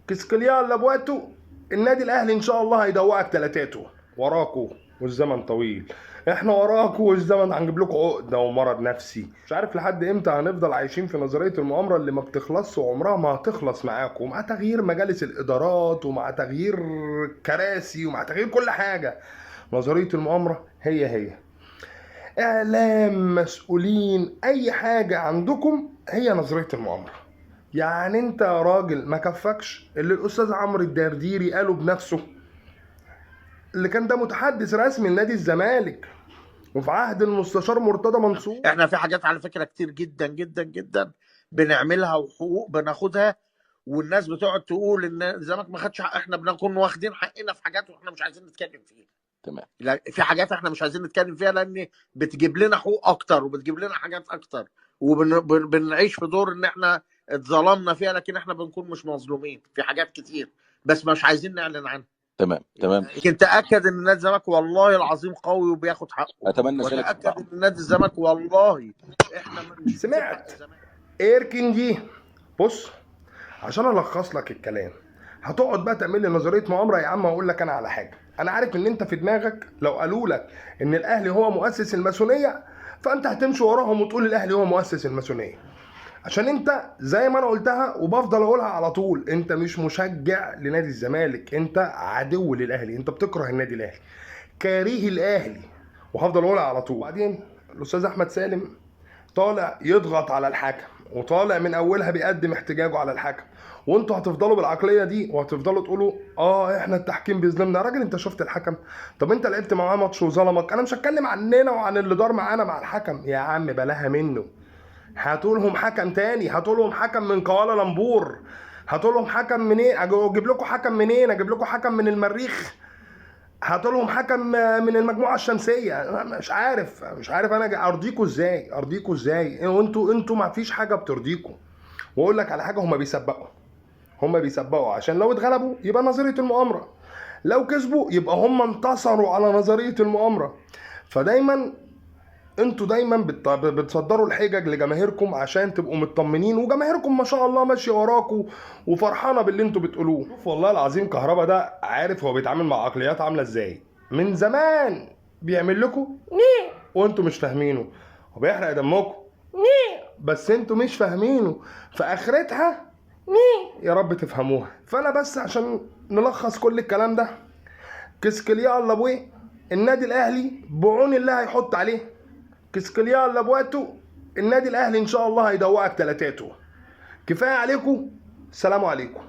Qu'est-ce qu'il y a la boîte، النادي الاهلي ان شاء الله هيدوقك تلاتاته. وراكو والزمن طويل، احنا وراكو والزمن هنجيب لكم عقده ومرض نفسي. مش عارف لحد امتى هنفضل عايشين في نظرية المؤامرة اللي ما بتخلصش وعمرها ما هتخلص معاكم، مع تغيير مجالس الادارات ومع تغيير كراسي ومع تغيير كل حاجة. نظرية المؤامرة هي هي، اعلام، مسؤولين، اي حاجة عندكم هي نظرية المؤامرة. يعني انت يا راجل ما كفكش اللي الاستاذ عمرو الدرديري قاله بنفسه، اللي كان ده متحدث رسمي لنادي الزمالك وفي عهد المستشار مرتضى منصور. احنا في حاجات على فكرة كتير جدا جدا جدا بنعملها وحقوق بناخدها، والناس بتقعد تقول ان الزمالك ما خدش حق. احنا بنكون واخدين حقنا في حاجات واحنا مش عايزين نتكلم فيها. تمام. لا، في حاجات احنا مش عايزين نتكلم فيها لان بتجيب لنا حقوق اكتر وبتجيب لنا حاجات اكتر، وبنعيش في دور ان احنا اتظلمنا فيها، لكن احنا بنكون مش مظلومين في حاجات كتير، بس مش عايزين نعلن عنها. تمام تمام. لكن تاكد ان نادي الزمالك والله العظيم قوي وبياخد حقه. اتمنى ذلك. وتاكد ان نادي الزمالك والله احنا مش سمعت اركن دي. بص، عشان الخص لك الكلام، هتقعد بقى تعمل لي نظرية مؤامرة يا عم. هقول لك انا على حاجة، انا عارف ان انت في دماغك لو قالوا لك ان الاهلي هو مؤسس الماسونيه فانت هتمشي وراهم وتقول الاهلي هو مؤسس الماسونيه، عشان انت زي ما انا قلتها وبفضل اقولها على طول، انت مش مشجع لنادي الزمالك، انت عدو للاهلي، انت بتكره النادي الاهلي، كاريه الاهلي، وهفضل اقولها على طول. وبعدين الاستاذ احمد سالم طالع يضغط على الحكم، وطالع من اولها بيقدم احتجاجه على الحكم، وانتوا هتفضلوا بالعقليه دي وهتفضلوا تقولوا احنا التحكيم بيظلمنا. يا راجل انت شفت الحكم؟ طب انت لعبت معاه ماتش وظلمك. انا مش هتكلم عننا وعن اللي دار معانا مع الحكم يا عم، بلاها منه. هاتولهم حكم تاني، هاتولهم حكم من كوالا لامبور، هاتولهم حكم منين؟ إيه؟ اجيب لكم حكم منين؟ اجيب لكم حكم من المريخ؟ هاتولهم حكم من المجموعة الشمسية؟ مش عارف، مش عارف انا ارضيكوا ازاي، ارضيكوا ازاي وانتوا ما فيش حاجة بترضيكوا. واقول لك على حاجة، هما بيسبقوا عشان لو اتغلبوا يبقى نظرية المؤامرة، لو كسبوا يبقى هما انتصروا على نظرية المؤامرة. فدايما انتوا دايما بتصدروا الحجج لجماهيركم عشان تبقوا مطمنين، وجماهيركم ما شاء الله ماشية وراكم وفرحانه باللي انتوا بتقولوه. شوف والله العظيم كهربا ده عارف هو بيتعامل مع عقليات عامله ازاي، من زمان بيعمل لكم نيه وانتوا مش فاهمينه، وبيحرق دمكم نيه بس انتوا مش فاهمينه، فاخرتها نيه يا رب تفهموها. فانا بس عشان نلخص كل الكلام ده، Qu'est-ce qu'il y a la boîte، النادي الاهلي بعون الله هيحط عليه. Qu'est-ce qu'il y a la boîte، النادي الاهلي ان شاء الله هيدوقك تلاتاته. كفاية عليكم، سلام عليكم.